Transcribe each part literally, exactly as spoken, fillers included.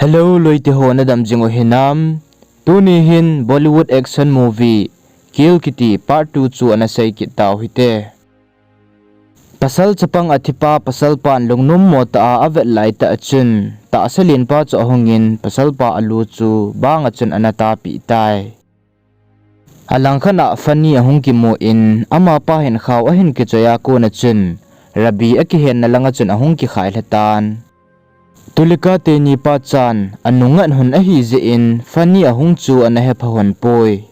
Hello, loite ho, nadam jing u hinam? Tuni hin Bollywood action movie Kill kiti part two chu ana sei kit tau hite. Pasal chapang athipa pasalpan lungnom mo tah a avet laitah chun, tahsa lenpa chu ahungin pasalpa alu chu banga chun ana tapeh tai. Alangkhat a Fanny ahung kimun, amapa hin khao ahin kichoi a kona chun, Rabi akihenna langa chun ahung kikhailha tan. Tulika teni pa chan anungngat hun ahijeh in Fanny ahung chu ana hepha hon poi.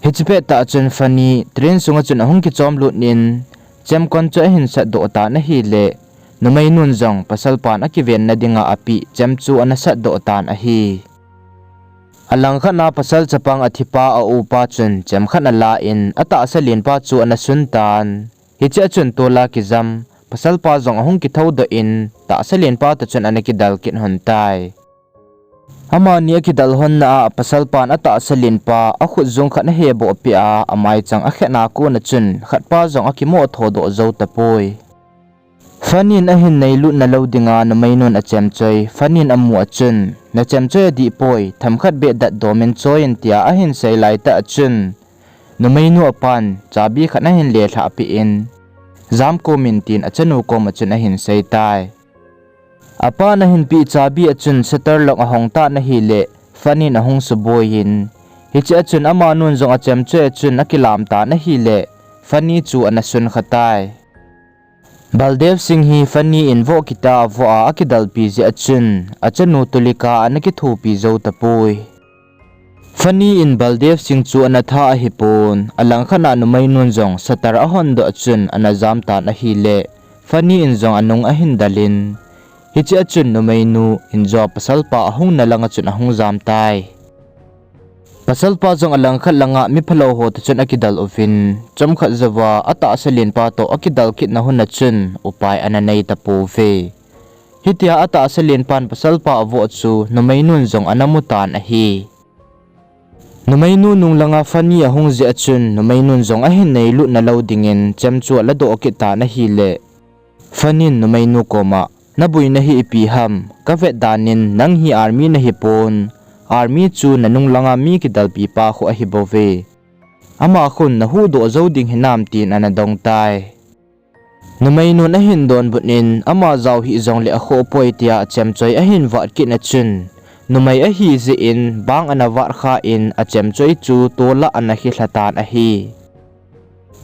Hiche pettah chun Fanny train sunga chun ahung kichomlut in, chemkon chu ahin satdoh tan ahile, numeinun jong pasalpan akivenna dinga apeh chem chu ana satdoh tan ahi. Alangkhat a pasal chapang athipa aupa chun chemkhat ala in atahsa lenpa chu ana sun tan. Hichea chun tola kijam pasalpa jong ahung kithoudoh in tahsa lenpa toh chun ana kidal kit hon tai. Amani akidal honna a pasalpan atahsa lenpa akhut jung khat aheboh peh a, amaichang akhetna kona chun khatpa jong akimoh thodoh jou tapoi. Fanny in ahin neilutna lou dinga numeinun achemchoi Fanny in amu a chun, nachemchoi adih poi, themkhat beh datdomin choi in tia ahin sei laitah chun, numeinu apan chabi khat ahin lelhah peh in, jamkomin tin achanu koma chun ahin sei tai. Apan ahin peh chabi a chun shutter lock ahong tan ahile, Fanny in ahung suboi in, hichea chun amanun jong achemchoi a chun akilam tan ahile, Fanny chu ana sunkha tai. Baldev Singh hi Fanny in voh kita avoh a akidalpi jeh a chun, achanu Tulika ana kithopi jou tapoi. Fanny in Baldev Singh chu ana tha ahipon, alangkhat a numeinun jong shutter ahondoh a chun ana jam tan ahile, Fanny in jong anung ahin dal in, hichea chun numeinu in jong pasalpa ahungna langa chun ahung jam tai. Pasalpa jong alangkhat langa miphalou ho toh chun akidal uvin, chomkhat jouva atahsa lenpa toh akidal kitna hun a chun upai ana nei tapouve. Hitia atahsa lenpan pasalpa avoh chu numeinun jong ana mu tan ahi. Numeinu nunglanga Fanny ahung jeh a chun numeinun jong ahin neilutna lou dingin chem chu aladoh kit tan ahile, Fanny in numeinu koma, naboina hi ipi ham, kavet dan in nang hi army nahipon, army chu nanung langa mi kidalpi pa khu ahibouve. Ama khun nahuhdoh jou ding hinam tin ana dong tai. Numeinun ahin donbut in, ama jao hih jongle akhoh poi tia chemchoi ahin vat kit na chun, numei ahijeh in bang ana vat kha in achemchoi chu tola ana khilha tan ahi.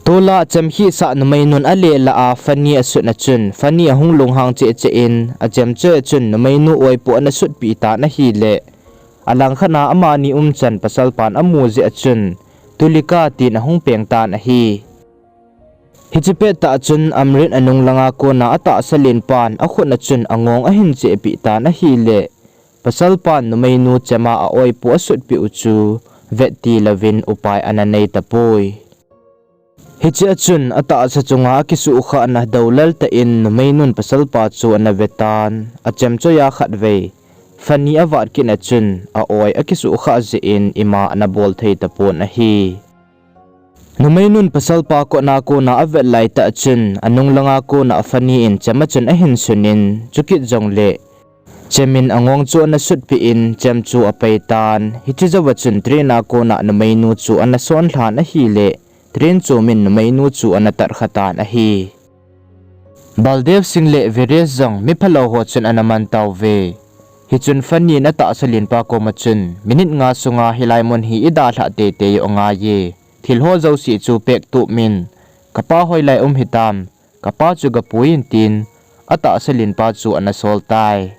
Tola achemkhehsah numeinun alehlah a Fanny asut na chun, Fanny ahung lunghang cheh cheh in, achemchoi a chun numeinu oipoh ana sutpeh tan ahile, alangkhat a amani umchan pasalpan amu jeh a chun, Tulika tin ahung peng tan ahi. Hiche pettah chun Amrit anung langa kona atahsa lenpan akhut a chun angong ahin chehpeh tan ahile, pasalpan numeinu chema a-oipoh asutpeh u chu vettilouvin upai ana nei tapoi. Hichea chun atahsa chunga akisuhkhahna doulal tah in numeinun pasalpa chu ana vetan, achemchoi a khatvei Fanny avat kit na chun a-oi akisuhkhah jeh in ima ana bol thei tapon ahi. Numeinun pasalpa kotna kona avet laitah chun, anung langa kona Fanny in chem a chun ahin sunin, chukit jongle chem in angong chu ana sutpeh in chem chu apaitan, hiche jouva chun train a kona numeinu chu ana sonlhan ahile, train chom in numeinu chu ana tatkhatan ahi. Baldev Singh le Viresh jong miphalou ho chun ana man tauve. Hichun Fanny in atahsa lenpa koma chun, minute nga sunga hilai mun hi idalhah teitei u angaiye, thil ho jouse chu pack tup in, kapa hoilai um hitam, kapa chu gapui in tin, atahsa lenpa chu ana sol tai.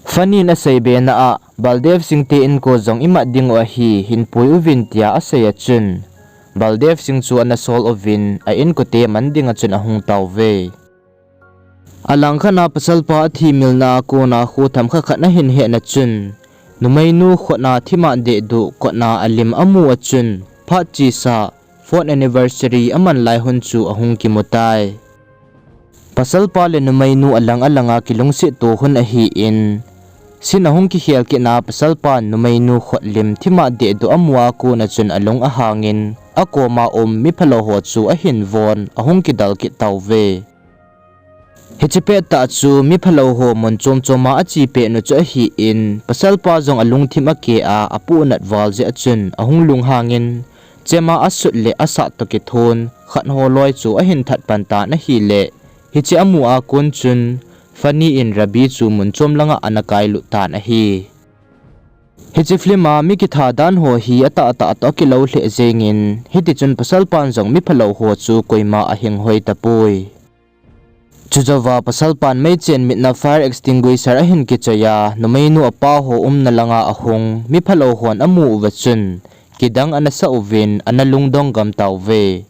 Fanny in asei bena a, Baldev Singh te inko jong imat dingu ahi, hinpui uvin tia asei a chun, Baldev Singh chu ana sol uvin, a inkote man dinga chun ahung tauve. Alangkhat a pasalpa athimilna a kona kho themkhat khat ahin hehna chun, numeinu khut a thimat dehduh kotna alim amu a chun, phat chesa, fourth anniversary aman lai hun chu ahung kimu tai. Pasalpa le numeinu alang alanga kilungset to hun ahin, scene ahung kikhel kitna pasalpan numeinu khut lim thimat dehduh amu a kona chun alung ahangin, akoma um miphalou ho chu ahin von ahung kidal kit tauve. Hiche pettah chu miphalou ho mun chom choma ache pet nu chu ahin, pasalpa jong alungthim akeh a, apohnat val jeh a chun ahung lunghangin, chema asut le asat toh kithon khat holoi chu ahin that pan tan ahile, hiche amu a kon chun Fanny in Rabi chu mun chom langa ana kailut tan ahi. Hiche film a mi kitha dan ho hi atahtah toh akilou lheh jengin, hitichun pasalpan jong miphalou ho chu koima ahinghoi tapoi. Chujouva pasalpan meichen mitna fire extinguisher ahin kichoi a, numeinu apa ho umna langa ahung, miphalou hon amu uva chun, kidang ana sah uvin, ana lungdong gam tauve.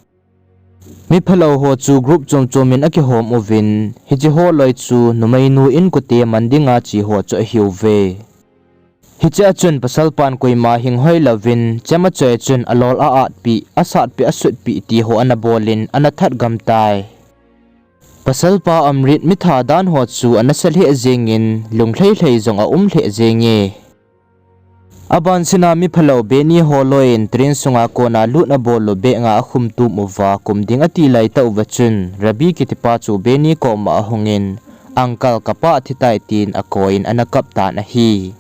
Miphalou ho chu group chom chomin akihom uvin, hiche holoi chu numeinu inkote man dinga che ho chu ahiuve. Hichea chun pasalpan koima hinghoi louvin, chem achoi a chun alol a-atpeh, asatpeh, asutpeh ti ho ana bolin, ana that gam tai. Pasalpa Amrit mitha dan ho chu ana sa lheh jengin, lunglhai lhai jong aum lheh jenge. Abansina miphalou Benny holoi in train sunga kona lut abol u bag nga akhum tum uva, kum ding ati laitah uva chun, Rabi kitipa chu Benny koma ahungin, Uncle, kapa athi tai, tin akoiyin ana kap tan ahi.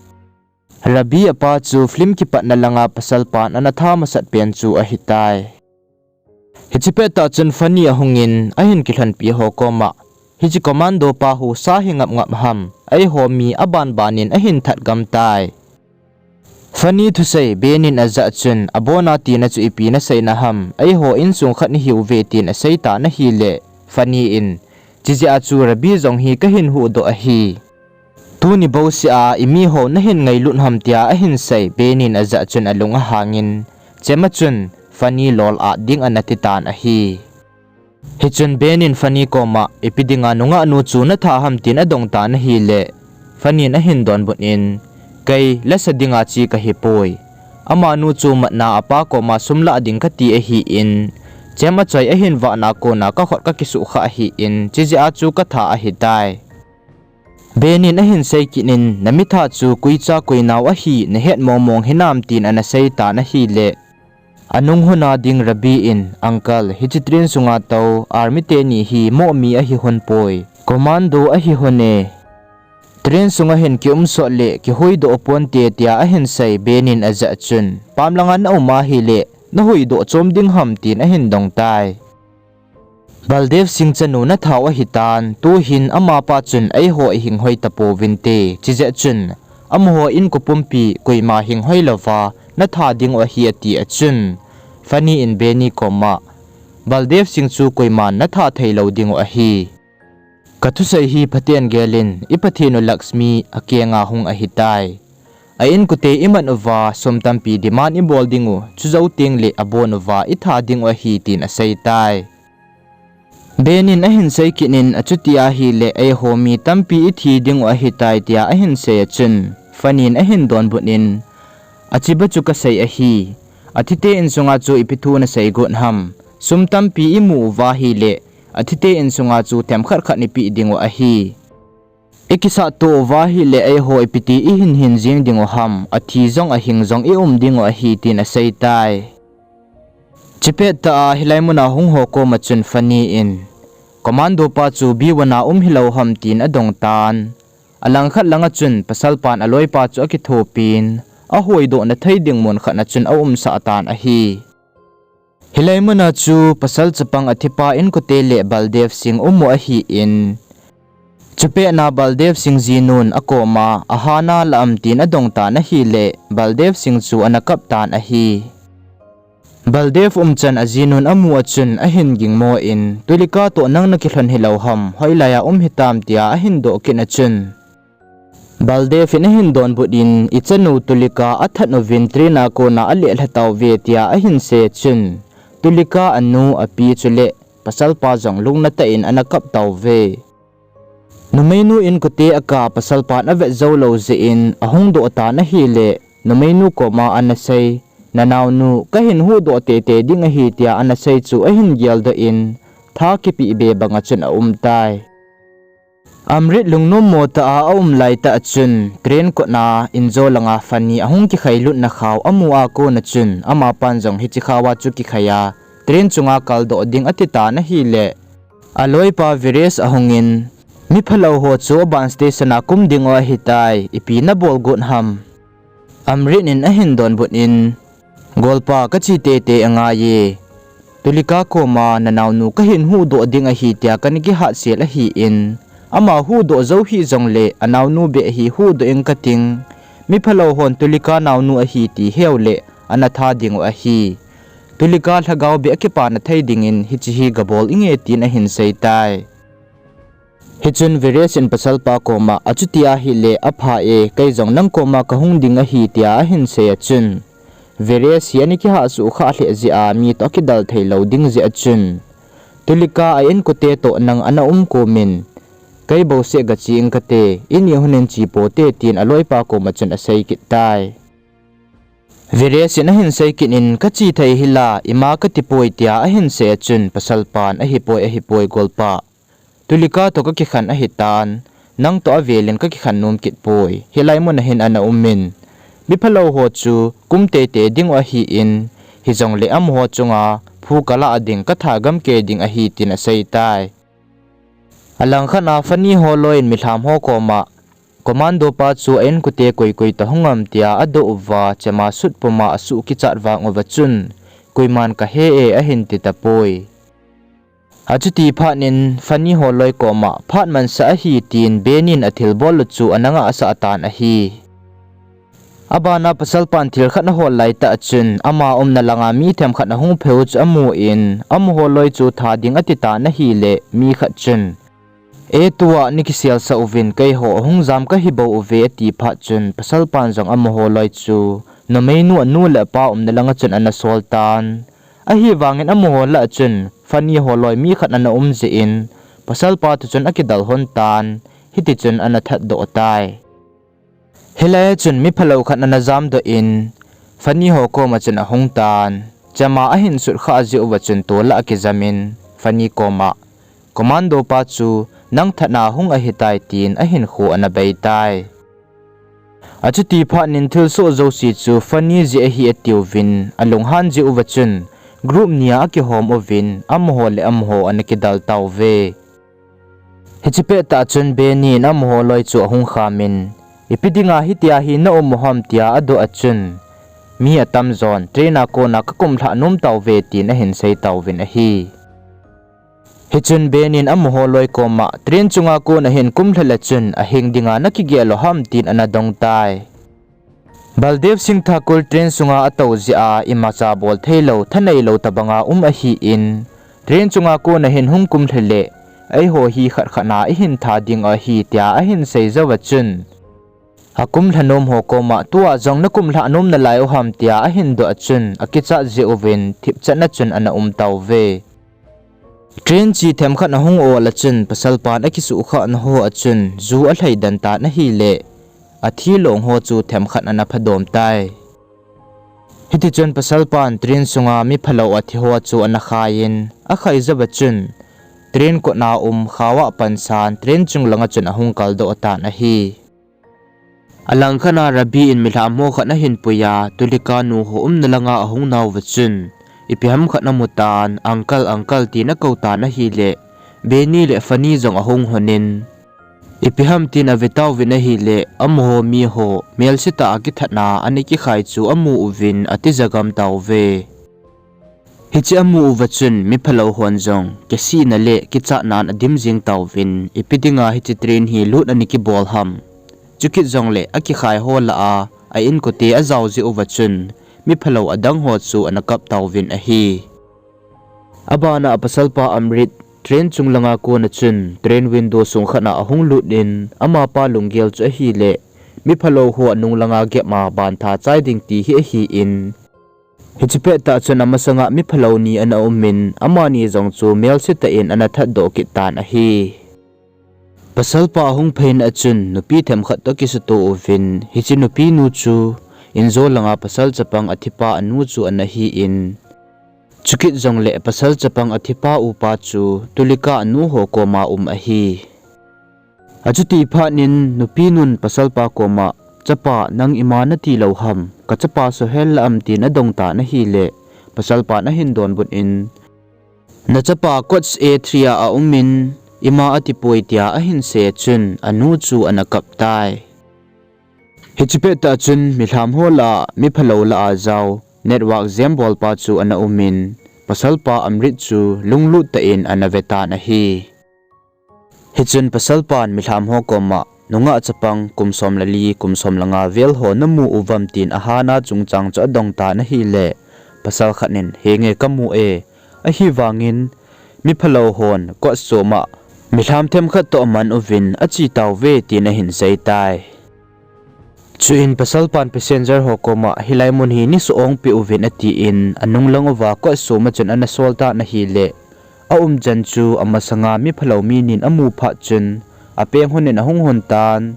Rabi apa chu film kipatna langa pasalpan ana tha masat pen chu ahitai. Hiche pettah chun Fanny ahungin, ahin kilhonpi ho koma, hiche commando pa husa hi ngap ngap ham, eiho mi aban banin ahin that gam tai. Fanny thusei Benny in ajah chun, abona tina chu ipi naseina ham, eiho insung khat nahiuve, tin asei tan ahile, Fanny in, chujeh a chu Rabi jong hi kahin huhdoh ahi. Tuni bouseh a imiho nahin ngailut ham, tia ahin sei Benny in ajah chun alung ahangin, chema chun Fanny lol at ding ana ti tan ahi. Hichun Benny in Fanny koma, ipi dinga nungah nu chu natha ham, tin adong tan ahile, Fanny in ahin donbut in, kei lasa dinga che kahipoi. Amanu chu matna apa koma sum lah ding kati ahin, chem achoi ahin vahna kona kakhut kakisuhkhah ahin, chujeh a chu katha ahitai. Benny in ahin sei kit in, namitha chu koicha koinau ahi nahet mongmong hinam, tin ana sei tan ahile, anung huna ding Rabi in, Uncle, hiche train sunga tou army teni hi moh mi ahi hon poi, commando ahi hon e. Train sunga hin kium sot le kihuhdoh ponte, tia ahin sei Benny in ajah chun, pam langa naum ahile nahuhdoh chom ding ham, tin ahin dong tai. Baldev Singh chanu nathau ahitan, tuhin amapa chun eiho ihinghoi tapouvinte, chujeh chun amaho inko pumpi koima hinghoi louva natha dingu ahi, ati a chun, Fanny in Benny koma, Baldev Singh chu koiman natha theilou dingu ahi. Kathusei hi phaten gelin, i Pathen u Lakshmi akenga hung ahitai. A inkote imat uva sum tampi demand ibol dingu, chujou tengle abon uva itha dingu ahi, tin asei tai. Benny in ahin sei kit in, achuti ahile eiho mi tampi ithi dingu ahitai, tia ahin sei a chun, Fanny in ahin donbut in, achiba chu kasei ahi. Athite insunga chu ipi thu nasei got ham? Sum tampi imu uva ahile, athite insunga chu themkhat khat ipeh dingu ahi. Ikisatto uva ahile eiho ipiti ihin hin jeng dingu ham, athi jong ahing jong ium dingu ahi, tin asei tai. Chupet tah a hilai muna hung ho koma chun Fanny in, commando pa chu B one a um hilou ham, tin adong tan. Alangkhat langa chun pasalpan aloipa chu akithopin, ahuhdohna thei ding mun khat na chun aumsah tan ahi. Hilai muna chu pasal chapang athipa inkote le Baldev Singh umu ahin, chupet na Baldev Singh jinun akoma, ahana la am, tin adong tan ahile, Baldev Singh chu ana kap tan ahi. Baldev umchan ajinun amu a chun ahin gingmo in, Tulika toh nang nakilhon hilou ham, hoilai a um hitam, tia ahin doh kit a chun, Baldev in ahin donbut in, ichanu Tulika athat uvin train a kona alelha tauve, tia ahin sei a chun, Tulika anu api chule pasalpa jong lungna tah in ana kap tauve. Numeinu inkote akah pasalpan avet joulou jeh in ahung doh tan ahile, numeinu koma ana sei, nanaonu kahin huhdoh teitei ding ahi, tia ana sei chu ahin geldoh in, tha kipeh be banga chun aum tai. Amrit lungnommo tah a aum laitah a chun train kotna injo langa Fanny ahung kikhailutna khao amu a kona chun, amapan jong hiche khao a chu kikhai a, train chunga kaldoh ding ati tan ahile, aloipa Viresh ahungin, Mi phalou ho chu aban station a kum ding u ahitai, ipi nabol got ham? Amrit in ahin donbut in, Golpa, kache teitei angaiye. Tulika koma nanaonu kahin huhdoh ding ahi tia kana kihatsel ahin, ama huhdoh jou hih jongle anaonu beh hi huhdoh ing kating. Mi phalou hon Tulika naonu ahi ti heuleh ana tha ding u ahi. Tulika lhagao beh akipana thei dingin hiche hi gabol inge tin ahin seitai. Hichun Viresh in pasalpa koma, achuti ahile apha e, kei jong nang koma kahung ding ahi tia ahin sei a chun, Viresh hi ana kihahsuh khah lheh jeh a mi toh akidal theilou ding jeh a chun, Tulika, a inkote toh nang ana um komin, kei bouseh gache ing kate, ini hunin che pote tin aloipa koma chun asei kit tai. Viresh in ahin sei kit in, kache thei hila, ima katipoi tia ahin sei a chun, pasalpan, ahipoi, ahipoi golpa, Tulika toh kakikhen ahitan, nang toh avelin kakikhen nom kit poi, hilai mun ahin ana umin, mi phalou ho chu kum teitei ding u ahin, hijongle amaho chunga phu kalah ding, katha gamkei ding ahi tin asei tai. Alangkhat a Fanny holoi in milham ho koma, commando pa chu a inkote koi koi toh hung am tia adoh uva, chema sut puma asuh kichat vang uva chun, koiman kahe e ahin ti tapoi. Achuti phat in Fanny holoi koma, phat mansah ahi tin Benny in athilbol u chu ana ngahsah tan ahi. Abana pasalpan thil khat ahol laitah chun, ama umna langa mi themkhat ahung phei u chu amun, amaho loi chu tha ding atitan ahile, mi khat chun, e, tua nakiselsah uvin keiho ahung jam kahibou uve ati phat chun, pasalpan jong amaho loi chu numeinu anu le apa umna langa chun ana sol tan. Ahivangin amaho lah a chun Fanny holoi mi khat ana um jeh in, pasalpa toh chun akidal lhon tan, hitichun ana thatdoh tai. Hilai a chun mi phalou khat ana jamdoh in, Fanny ho koma chun ahung tan. Chema ahin sutkhah jeh uva chun tolah akijamin, Fanny koma, commando pa chu nang thatna hung ahitai tin ahinkho ana bei tai. Achuti phat in thilsoh jouse chu Fanny jeh ahi atiuvin, alunghan jeh uva chun, group nia akihom uvin, amaho le amaho ana kidal tauve. Hiche pettah chun Benny in amaho loi chu ahung khamin, ipi dinga hitia hi na um u ham tia adoh a chun, mi atamjon train a kona kakumlhah nom tauve tin ahin sei tauvin ahi. Hichun Benny in amaho loi koma, train chunga kona hin kumlha le chun ahing dinga nakigel u ham tin ana dong tai. Baldev Singh Thakur train sunga atou jeh a imacha bol theilou, thaneilou tobanga um ahin, train chunga kona hin hung kumlha le, eiho hi khat khat na ihin tha ding u ahi tia ahin sei jouva chun, akumlha nom ho koma, tua jong nakumlhah nom nalai u ham tia ahin doh a chun, akichat jeh uvin thipchatna chun ana um tauve. Train che themkhat ahung ol a chun, pasalpan akisuhkhahna ho a chun, ju alhai den tan ahile, athi long ho chu themkhat ana phadom tai. Hitichun pasalpan train sunga mi phalou athi ho chu ana khai in, akhai jouva chun, train kotna um khaova pansan, train chung langa chun ahung kaldoh tan ahi. Alangkhat a Rabi in milham ho khat ahin pui a, Tulika nu ho umna langa ahung nauva chun, ipi ham khat amu tan, uncle, uncle tin akou tan ahile, Benny le Fanny jong ahung lhonin, ipi ham tin ave tauvin ahile, amaho miho melsetah a kithatna ana kikhai chu amu uvin atija gam tauve. Hiche amu uva chun mi phalou hon jong kisihna le kichatnan adim jeng tauvin, ipi dinga hiche train hi lut ana kibol ham. Chukit jongle akikhai ho lah a, a inkote ajao jeh uva chun, mi phalou adang ho chu ana kap tauvin ahi. Abana apasalpa Amrit train chung langa kona chun train window sung khat a ahung lut in, amapa lunggel chu ahile, mi phalou ho anung langa gap a bantha chai ding ti hi ahin, hiche pettah chun amasanga mi phalou ni ana umin, amani jong chu melsetah in ana thatdoh kit tan ahi. Pasalpa ahung pheina a chun nupi themkhat toh akisuto uvin, hiche nupinu chu injo langa pasal chapang athipa anu chu ana hin, chukit jongle pasal chapang athipa upa chu Tulika anu ho koma um ahi. Achuti phat in nupinun pasalpa koma, chapa, nang ima nati lou ham, kachapa Sohel la am tin adong tan ahile, pasalpan ahin donbut in, nachapa coach A three a aumin, Ima atipoi tia ahin sei a chun anu chu ana kap tai. Hiche pettah chun milham ho lah a miphalou lah a jao network jembolpa chu ana umin, pasalpa Amrit chu lunglut tah in ana ve tan ahi. Hichun pasalpan milham ho koma, nungah chapang kum som le li, kum som le nga vel ho namu uvam tin ahana chungchang chu adong tan ahile, pasal khat in, henge kamu e, ahivangin miphalou hon kot soma milham themkhat toh aman uvin ache tauve tin ahin sei tai. Chuin pasalpan passenger ho koma, hilai mun hi nisa ongpeh uvin atin, anung lang uva kot soma chun ana sol tan ahile, aumchan chu amasanga miphalou mi nin amu phat chun, apeng lhonin ahung lhon tan.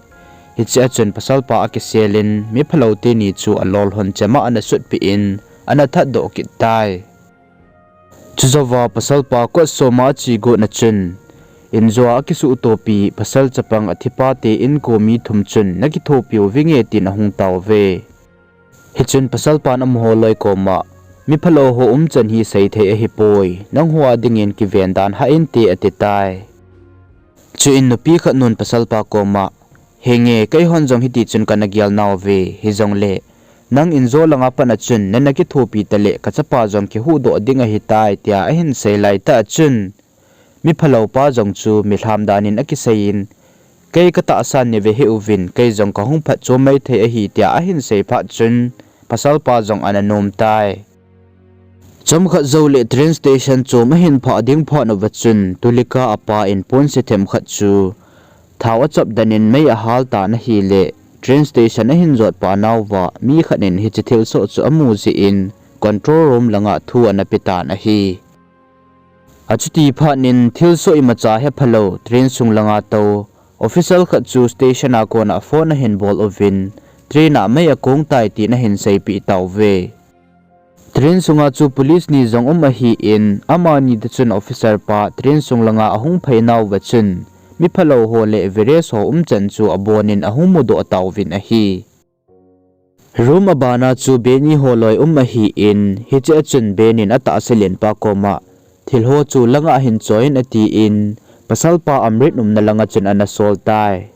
Hichea chun pasalpa akiselin, miphalou teni chu alol lhon chema ana sutpeh in, ana thatdoh kit tai. Chujouva pasalpa kot soma ache gotna chun, injoa akisuhtopi pasal chapang athipate inko mi thum chun, nakithopiu vinge tin ahung tauve. Hichun pasalpan amaho loi koma, miphalou ho umchan hi seithei ahipoi, nangho a dingin kiven dan hah inte ati tai. Chuin nupi khat nun pasalpa koma, henge, keihon jong hitichun kana gel nauve, hijongle, nang injo langa pat a chun nana kithopi tale kachapa jong kihuhdoh ding ahitai tia ahin sei laitah chun, miphalou pa jong chu milham danin akiseiyin, kei katahsan nave hih uvin, kei jong kahung phatchom maithei ahi tia ahin sei phat chun, pasalpa jong ana nom tai. Chomkhat joule train station chom ahin phah ding phat uva chun, Tulika apa in ponse themkhat chu thao achop danin mei ahal tan ahile, train station ahin jotpa nauva mi khat in hiche thilsoh chu amu jeh in control room langa thu ana pe tan ahi. Achuti phatnin thilsoh imacha hephalou train sung langa tou official khat chu station a kona phone ahin bol uvin, train a mei akong tai tin ahin seipeh tauve. Train sunga chu police ni jong um ahin, amani toh chun officer pa train sung langa ahung phei nauva chun, miphalou ho le virus ho umchan chu abonin ahung mudoh tauvin ahi. Room abana chu Beni ho loi um ahin, hichea chun Beni in atahsa lenpa koma, thil ho chu langa hin choiyin atin, pasalpa Amrit umna langa chun ana sol tai.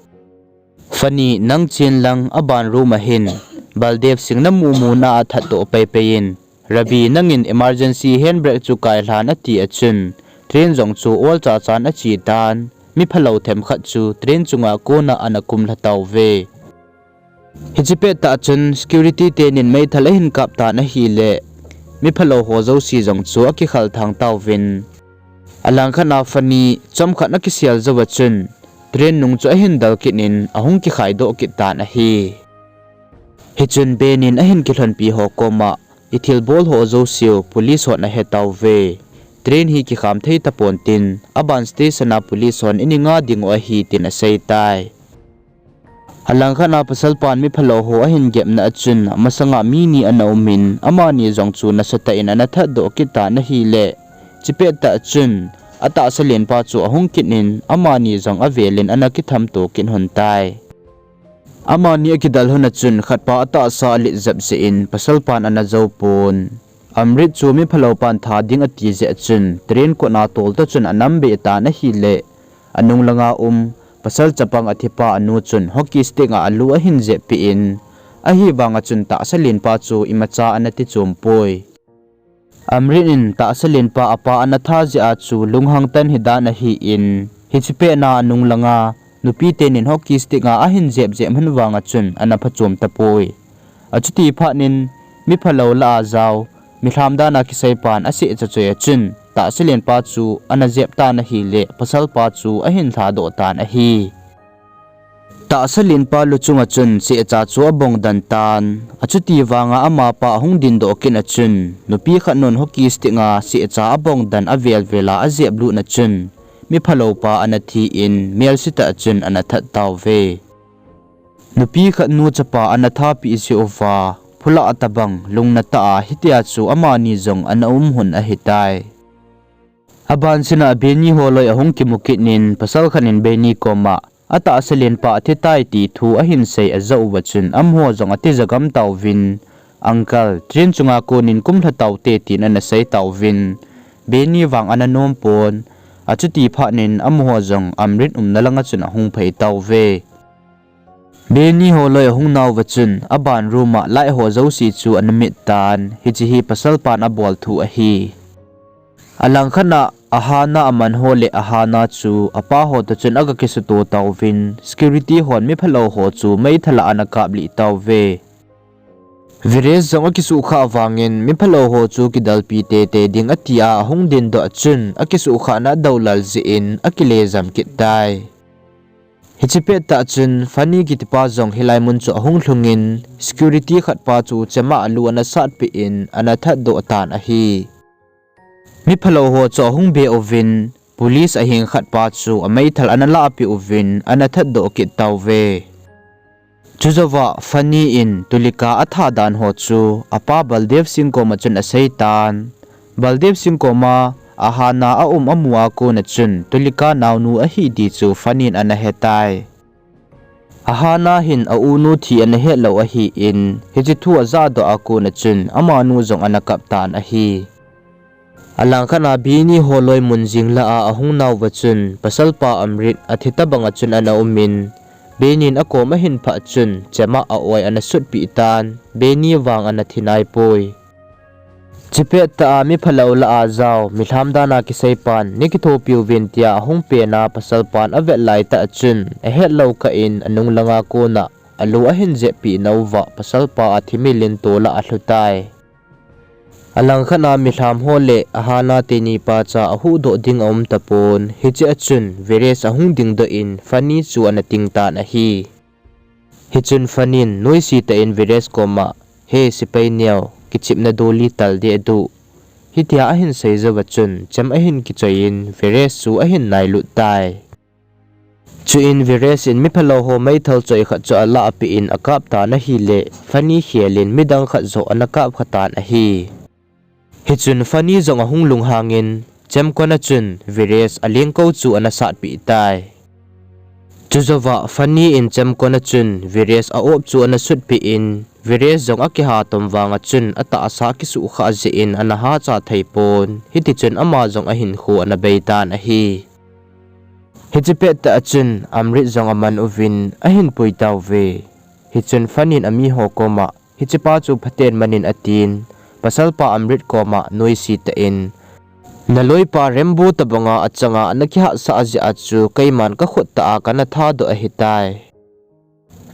Fani, nang chen lang aban room a hin Baldev Singh namu muna a thatdoh peipei in, Rabi, nangin emergency handbrake chu kailhan atia chun, train jong chu olcha chan ache tan, miphalou themkhat chu train chunga kona ana kumlha tauve. Hiche pettah chun security tenin meithal ahin kap tan ahile, miphalou ho jouse jong chu akikhal thang tauvin. Alangkhat a Fani chomkhat akisel jouva chun, train nung chu ahin del kit in ahung kikhaidoh kit tan ahi. Hichun Beni in ahin kilhonpi ho koma, ithilbol ho jouseu police hon ahe tauve. Train hi kikham thei tapontin, aban station a police hon ini nga dingu ahi tin asei tai. Alangkhat a pasalpan miphalou ho ahin gepna a chun, amasanga mi ni ana umin, amani jong chu nasatah in ana thatdoh kit tan ahile, hiche pettah chun, atahsa lenpa chu ahung kit in, amani jong avelin ana kithamto kit lhon tai. Amani akidel lhon a chun khatpa atahsa alet jep jeh in pasalpan ana jou pon. Amrit chu miphaloupan tha ding ati jeh a chun train kotna tol toh chun anam beh tan ahile, anung langa um pasal chapang athipa anu chun hockey stick a alu ahin jeppeh in, ahivanga chun tahsa lenpa chu imacha ana tichom poi. Amrit in tahsa lenpa apa ana tha jeh a chu lunghang tan hidan ahin, hiche petna anung langa nupi tenin hockey stick a ahin jep jep lhon vanga chun ana phachom tapoi. Achuti phatnin miphalou lah a jao, milham dan a kiseipan asehcha choi a chun tahsa lenpa chu ana jep tan ahile, pasalpa chu ahin lhadoh tan ahi. Tahsa lenpa luchunga chun sehcha chu abong den tan. Achuti vanga amapa ahung dindoh kit a chun, nupi khat nun hockey stick a sehcha abong den avel vel a ajep lut na chun, miphaloupa ana thi in, melse tah a chun ana that tauve. Nupi khat nu chapa ana thapeh jeh uva, phulah tobang lungna tah a hitia chu amani jong ana um lhon ahitai. Abansina Beni holoi ahung kimu kit in, pasal khat in Beni koma, atahsa lenpa athitai ti thu ahin sei ajah uva chun, amaho jong atija gam tauvin, Uncle, train chunga konin kumlha taute, tin ana sei tauvin, Beni vang ana nom pon, Achuti phat in amaho jong Amrit umna langa chun ahung phei tauve. Benny holoi ahung nauva chun, aban room a light ho jouse chu ana mit tan, hiche hi pasalpan abol thu ahi. Alangkhat a, Ahana aman ho le Ahana chu apa ho toh chun aga kisuto tauvin, security hon miphalou ho chu meithal a ana kaplih tauve. Viresh jong akisuhkhah vangin, miphalou ho chu kidalpi tete ding atia ahung dindoh chun, akisuhkhahna adoulal jeh in, akile jam kit tai. Hiche pettah chun, Fanny kitipa jong hilai mun chu ahung lhungin, security khatpa chu chema alu ana satpeh in, ana thatdoh tan ahi. Miphalou ho chu ahung be uvin, police ahing khatpa chu ameithal ana lahpeh uvin, ana thatdoh kit tauve. Chujouva Fanny in Tulika atha dan ho chu apa Baldev Singh koma chun aseitan. Baldev Singh koma Ahana aum amu a kona chun Tulika naonu ahi ti chu Fanny in ana hetai. Ahana hin aunu thi ana hetlou ahin, hiche thu ajahdoh a kona chun amanu jong ana kap tan ahi. Alangkhat a Benny holoi mun jing lah a ahung nauva chun, pasalpa Amrit athi tobanga chun ana umin, Benny in akom ahin phah chun, chema a-oi ana sutpeh tan, Benny vang ana thi naipoi. Hiche pettah a miphalou lah a jao, milham dan a kiseipan, neikithopiuvin tia ahung pena pasalpan avet laitah chun, ahetlou kah in anung langa kona alu ahin jeppeh nauva, pasalpa athi milin tolah alhutai. Alangkhat a milham ho le Ahana teni pacha ahuhdoh ding aum tapon, hiche a chun Viresh ahung dingdoh in Fanny chu ana ting tan ahi. Hichun Fanny in noise tah in Viresh koma, He sepai neo, kichepna dol hi tal deh duh, hitia ahin sei jouva chun chem ahin kichoi in Viresh chu ahin nailut tai. Chuin Viresh in miphalou ho meithal choi khat chu alahpeh in akap tan ahile, Fanny khel in midang khat joh ana kapkha tan ahi. Hichun Fanny jong ahung lunghangin, chemkon a chun Viresh alengkou chu ana satpeh tai. Chujouva Fanny in chemkon a chun Viresh a-op chu ana sutpeh in, Viresh jong akihatom vanga chun atahsa akisuhkhah jeh in ana hacha theipon, hitichun ama jong ahinkho ana beitan ahi. Hiche pettah a chun Amrit jong aman uvin ahin pui tauve. Hichun Fanny in amiho koma, Hichepa chu phaten manin atin, pasalpa Amrit koma noise tah in, Naloipa Rambo tobanga achanga nakihatsah jeh a chu keiman kakhut tah a kana thadoh ahitai.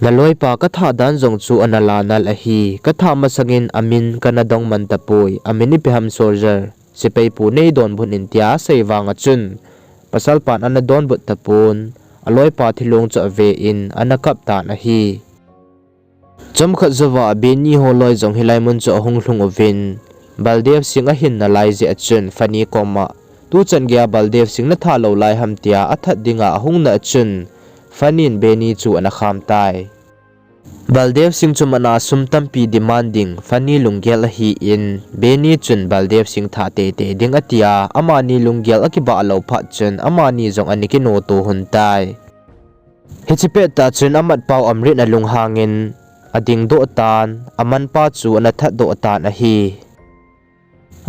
Naloipa katha dan jong chu ana lanal ahi, katha masangin amin kana dongman tapoi, amin ipi ham soldier, sepai pu neidonbut in tia asei vanga chun, pasalpan ana donbut tapon, aloipa thilong chu ave in ana kap tan ahi. Chomkhat jouva Benny holoi jong hilai mun chu ahung lhung uvin, Baldev Singh ahin nalai jeh a chun Fanny koma, Tuchan geiya Baldev Singh natha lou lai ham tia athat dinga ahung na a chun, Fanny in Benny chu ana kham tai. Baldev Singh chu mana sum tampi demand ding Fanny lunggel ahin, Benny chun Baldev Singh tha teitei ding atia, amani lunggel akibah lou phat chun amani jong ana kinoto lhon tai. Hiche pettah chun amatpau Amrit in alunghangin adingdoh tan, amanpa chu ana thatdoh tan ahi.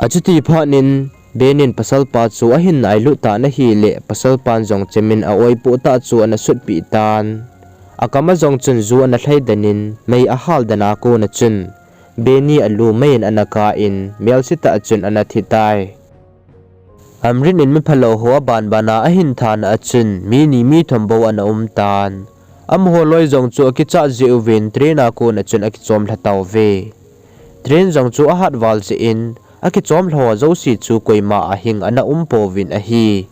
Achuti phat in Benny in pasalpa chu ahin nailut tan ahile, pasalpan jong chemin a-oipoh tah chu ana sutpeh tan. Akama jong chun ju ana lhaidan in mei ahal dan a kona chun, Benny alu mei in ana kap in, melsetah a chun ana thitai. Amrit in miphalou ho abanbana ahin thana a chun, mi ni mi thum bou ana umtan. Amaho loi jong chu akichat jeh uvin train a kona chun akichom lha tauve. Train jong chu ahat val jeh in, akichom lha ho jouse chu koima ahing ana umpouvin ahi.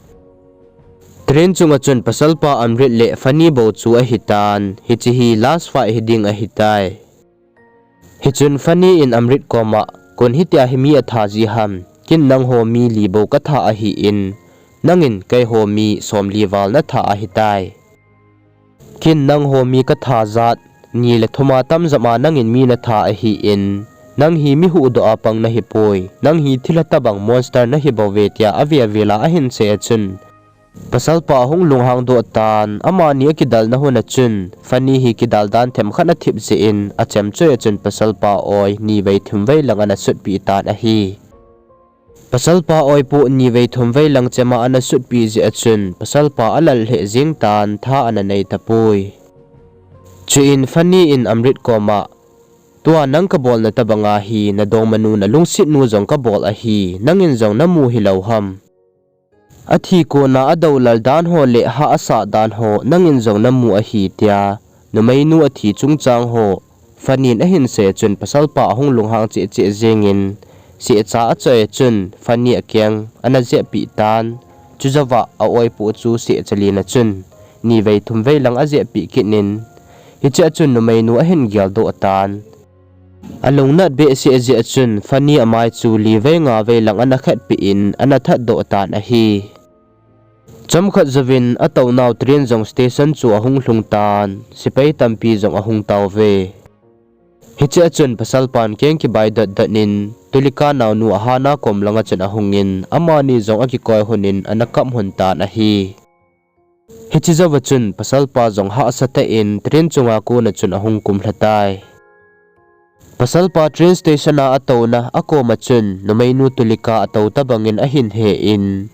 Train chunga chun pasalpa Amrit le Fanny bou chu ahitan, hiche hi last fight hiding ahitai. Hichun Fanny in Amrit koma, Kon hitia hi mi atha ji ham, ken nangho mi li bou katha ahin, nangin keiho mi somli val natha ahitai. Ken nangho mi katha jat ni le thuma tamjama nangin mi natha ahin, nang hi mi huhdoh a pang nahipoi, nang hi thilha tobang monster nahibouve tia avel vel a ahin sei a chun, pasalpa ahung lunghang doh tan, amani akidalna hun a chun, Fanny hi kidal dan themkhat athip jeh in, achemchoi a chun pasalpa oi nivei thumvei lang ana sutpeh tan ahi. Pasalpa oipoh nivei thumvei lang chema ana sutpi jeh a chun, pasalpa alal lheh jeng tan, tha ana nei tapoi. Chuin Fanny in Amrit koma, tua nang kabolna tobanga hi, nadongmanu nalungsetnu jong kabol ahi, nangin jong namu hilou ham? Athi kona adoulal dan ho le hah asah dan ho, nangin jong namu ahi, tia numeinu athi chungchang ho Fanny in ahinsei a chun pasalpa ahung lunghang cheh cheh jengin, sehcha achoi a chun Fanny akeng ana jehpeh tan, chujouva a-oipoh chu sehcha len a chun nivei thumvei lang ajehpeh kit in, hichea chun numeinu ahin geldoh tan. Alungnat behseh jeh a chun Fanny amai chu livei ngavei lang ana khetpeh in ana thatdoh tan ahi. Chomkhat jouvin atounau train jong station chu ahung lhung tan, sepai tampi jong ahung tauve. Hichea chun pasalpan keng kibai dotdot in, Tulika naonu Ahana kom langa chun ahungin, amani jong akikoi lhonin ana kap lhon tan ahi. Hiche jouva chun pasalpa jong hahsatah in train chunga kona chun ahung kumlha tai. Pasalpa train station a atouna akoma chun numeinu Tulika atou tobangin ahin he in,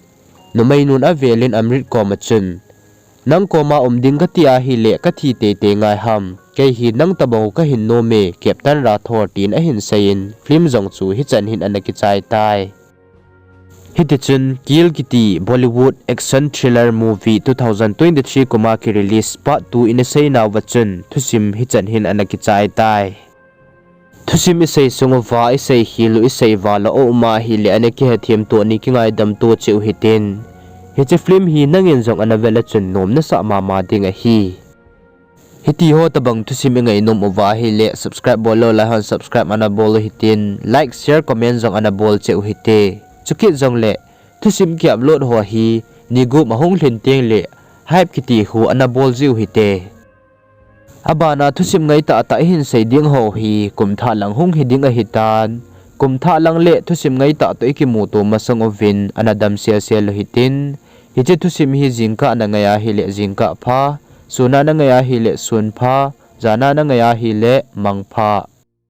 numeinun avelin Amrit koma chun, nang koma um ding kati ahile kathi teitei ngai ham, kei hi nang tobang u kahin nome, Captain Rathore, tin ahinseiyin film jong chu hichan hin ana kichai tai. Hitichun Kill kiti Bollywood action thriller movie two thousand twenty-three kuma kirelease part two in iseinauva chun thusim hichan hin ana kichai tai. Thusim isei sunguva isei khilu isei vala aum ahile ana kihethem to, ana kingaidam to cheh u hitin. Hiche film hi nangin jong ana vel a chun nom nasah mama ding ahi. Hitiho tobang thusim ingainom uva ahile subscribe bollou laihon subscribe ana bol u hitin, like, share, comment jong ana bol cheh u hite. Chukit jongle thusim ki-upload ho hi ni gup ahung lhin tengle hype kiti khu ana bol jiu hite. Abana thusim ngaitah tah ihinsei ding ho hi kumthah lang hung hiding ahitan, kumthah lang le thusim ngaitah toh ikimuto masang uvin ana dam selsel u hitin, hiche thusim hi jingkah nangai ahile jingkah pha, suna nangai ahile sun pha, jana nangai ahile mang pha.